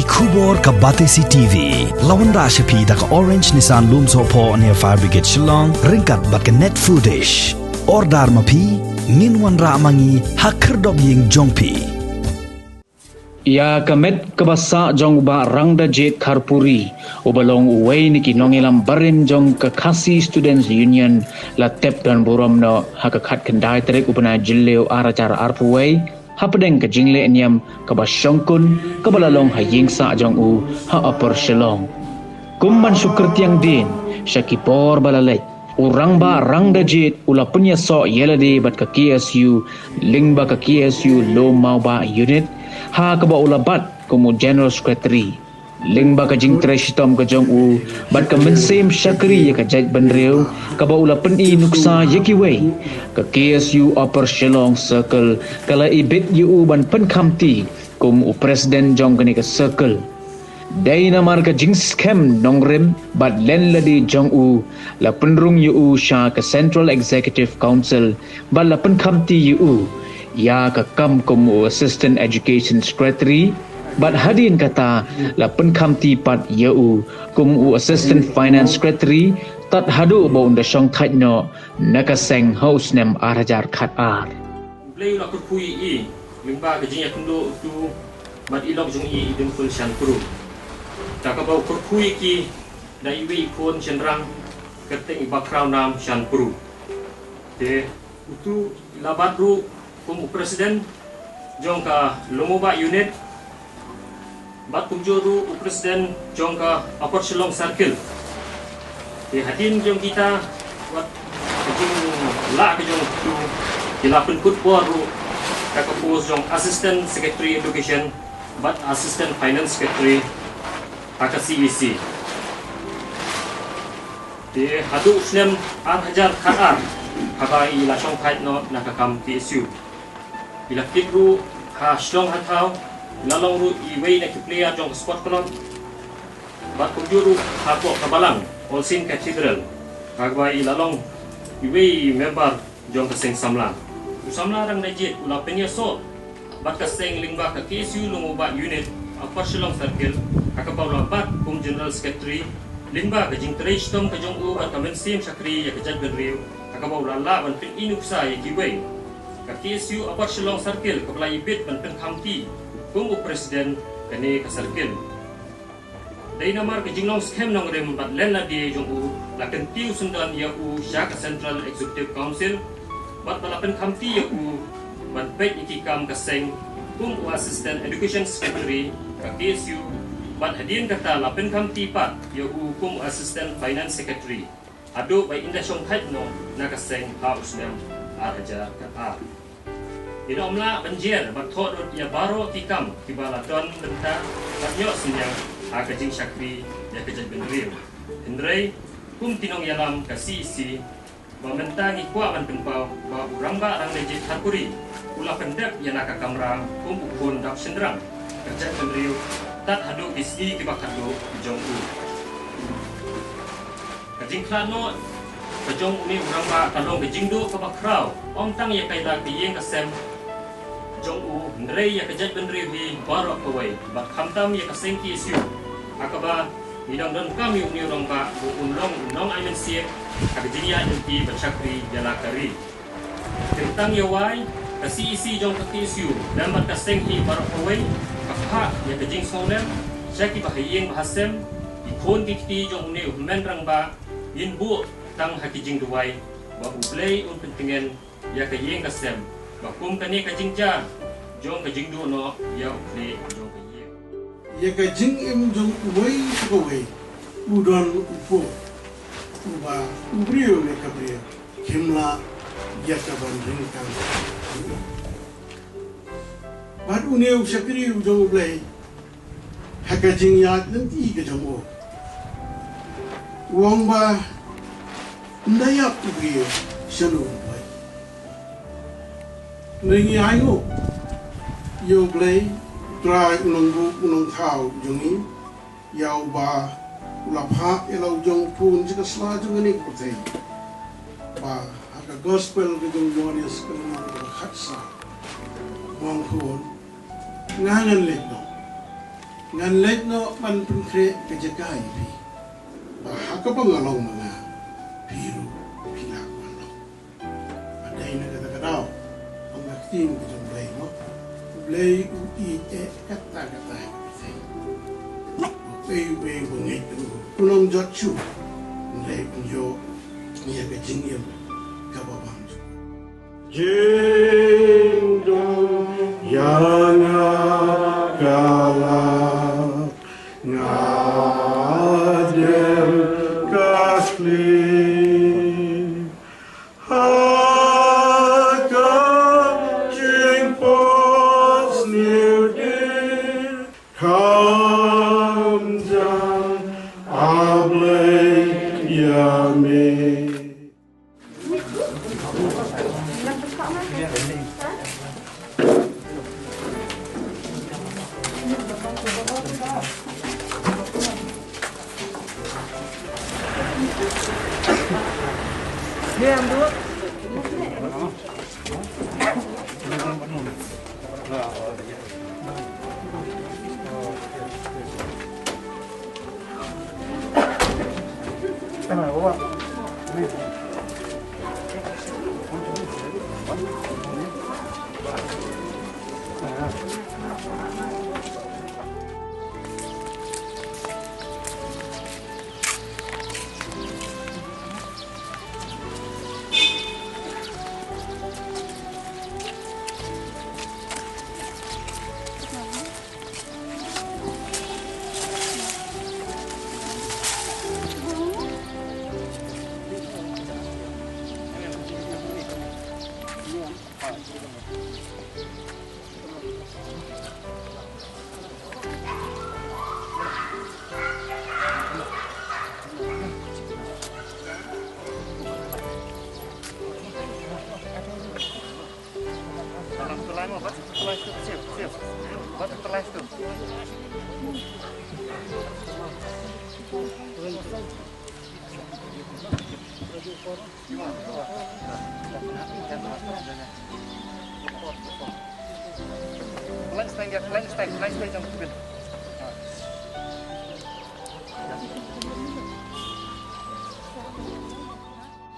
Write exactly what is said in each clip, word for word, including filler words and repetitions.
Khubor ka Batesi T V la wanrah sha phi da ka Orange Nissan Lumsohphoh near Fire Brigade Shillong, ryngkat bad ka Net Foodish. Order ma phi, ngin wanrah ma ngi ha khyrdop ïing jong phi. Ïa ka met kaba sah jong u Bah Rangdajied Kharpuri, uba long uwei na ki nongïalam barim jong ka Khasi Students Union, la tep don burom noh ha ka khatkhyndai tarik u bnai Jylliew ar hajar arphew wei, hapdeng ka jingleh niam kaba shongkun kaba la long ha ïing sah jong u ha Upper Shillong. Kum ban shu kyrtiang dien, sha ki por ba la leit, u Rangbah Rangdajied u la pynïasoh ïa lade bad ka K S U, lyngba ka K S U Lum Mawbah Unit, ha kaba u la bat kum u General Secretary. Lyngba ka jingtrei shitom ka jong u bad ka mynsiem shakri ïa ka jaitbynriew, kaba u la pyni nuksa ïa kiwei, ka K S U Upper Shillong Circle ka la ibit ïa u ban pynkhamti kum u President jong kane ka circle. Dei namar ka jingskhem nongrim bad lenlade jong u, la pynrung ïa u sha ka Central Executive Council bad la pynkhamti ïa u ïa ka kam kum u Assistant Education Secretary, bad hadien kata la pynkhamti pat ïa u kum u Assistant Finance Secretary, tad haduh ba un da shongthait noh na ka seng ha u snem ar hajar khatar. U Blei u la kyrkhu ïa i lyngba ka jingïakynduh utu bad i lok jong i, i Dimple Shanpru. Da kaba u kyrkhu ïa ki da iwei i khun shynrang kyrteng i Bakhrawnam Shanpru. Te utu i la bat ruh kum u President jong ka Lum Mawbah Unit, bad kumjuh ruh u President jong ka Upper Shillong Circle. Te hadien jong kita, wat ka jinglah ka jong utu, ki la pynkut bor ruh da ka post jong Assistant Secretary Education bad Assistant Finance Secretary ha ka C E C. Te haduh u snem ar hajar khatar, haba i la shongthait noh na ka kam K S U, i la kit ruh ha Shillong ha thaw, i la long ruh iwei na ki player jong ka sport club, bad kumjuh ruh hapoh ka balang All Saint Cathedral, ha kaba i la long iwei member jong ka seng samla. U samla Rangdajied u la pynïasoh bad ka seng lyngba ka K S U Lum Mawbah Unit Upper Shillong Circle, ha kaba u la bat kum General Secretary, lyngba ka jingtrei shitom ka jong u bad ka mynsiem shakri ïa ka jaitbynriew, ha kaba u la lah ban pyni nuksa ïa kiwei, ka K S U Upper Shillong Circle kaba la ibit ban pynkhamti kum u President kane ka circle. Dei namar ka jinglong skhem nongrim bad lenlade jong u, la kyntiew syndon ïa u sha ka Central Executive Council, bad ba la pynkhamti ïa u ban peit ïa ki kam ka seng kum u Assistant Education Secretary ka K S U, bad hadien kata la pynkhamti pat ïa u kum u Assistant Finance Secretary, haduh ba in da shongthait noh na ka seng ha u snem ar hajar khatar. Ngin ym lah ban jer bad thoh lut ïa baroh ki kam kiba la don bynta bad ïoh synñiang ha ka jingshakri ïa ka jaitbynriew. Hynrei kum ki nongïalam ka C E C, ba mynta ngi kwah ban pynpaw ba u Rangbah Rangdajied Kharpuri u la pyndep ïa la ka kamra kum u khun dap shynrang ka jaitbynriew, tad haduh ki sngi kiba khatduh jong u. Ka jingkhlad noh ka jong une u rangbah ka long ka jingduh kaba khraw, ym tang ïa ka ïa la ka ïing ka sem jong u, hynrei ïa ka jaitbynriew hi baroh kawei, bad khamtam ïa ka seng K S U. Ha kaba ngi dang donkam ïa une u rangbah ba un long u nongai mynsiem ha ka jingïaid lynti ban shakri ïa la ka ri. Tang ïa wai, ka C E C jong ka K S U lem bad ka seng hi baroh kawei ka phah ïa ka jingsngewlem sha kiba ha ïing ba ha sem, ki khun ki kti jong une u hynmen rangbah, ngin buh tang ha ki jingduwai ba U Blei un pyntngen ïa ka ïing ka sem, ba kum kane ka jingjia jong ka jingduh noh ïa u khlieh jong ka ïing. Ïa ka jingim jong uwei pa uwei u don u pud uba u briew ne ka briew kim lah ïa ka ban ring tang. Bad une u shakri u jong U Blei ha ka jingïaid lynti ka jong u, u ong ba ym da ïap u briew shano un poi. Hynrei ngi ainguh ïa U Blei, Trai u nongbuh u nongthaw jong ngi, ïa uba u la phah ïa la u jong u khun sha ka sla jong kane ka pyrthei. Ba ha ka gospel ka jong u Ïoannis ka lynnong kaba khatsaw, u ong, khun, nga ngan leit noh. Ngan leit noh ban pynkhreh ka jaka ïa phi, ba ha kaba nga long ma nga, phi ruh phi lah ban long. Ba dei na kata ka daw ba nga ktien ka jong U Blei, noh, U Blei u ïeit eh katta katta ïa ka pyrthei. Uwei uwei uba ngeit ruh un ym jot shuh, hynrei un ïoh ïa ka jingim kaba bymjukut. Jingdum ïa nga ka lap, nga dem ka khlieh. Ha ka jingphohsniew dien, kham jan, A Blei, ïa me.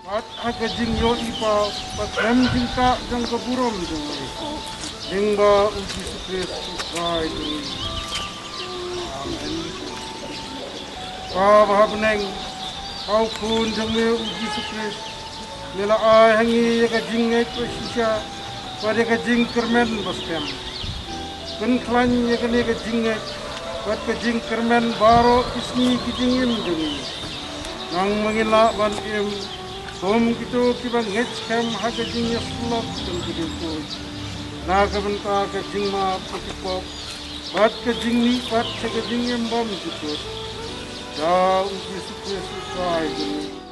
Bad ha ka jingïohi paw, bad khlem jingkah jong ka burom jong U Blei, lyngba U Jisu Khrist U Trai jong ngi. Amen. Kpa ba ha bneng, ha U Khun jong me U Jisu Khrist, me la ai ha ngi ïa ka jingngeit ba shisha bad ïa ka jingkyrmen ba skhem. Pynkhlaiñ ïa kane ka jingngeit bad ka jingkyrmen baroh ki sngi ki jingim jong ngi, nang ma ngin lah ban im kum kito kiba ngeit skhem ha ka jingïasyllok jong ka jingkhuid, na ka bynta ka jingmap ka jingpop bad ka jingmihpat sha ka jingim bymjukut. Da U Jisu Khrist U Trai jong ngi.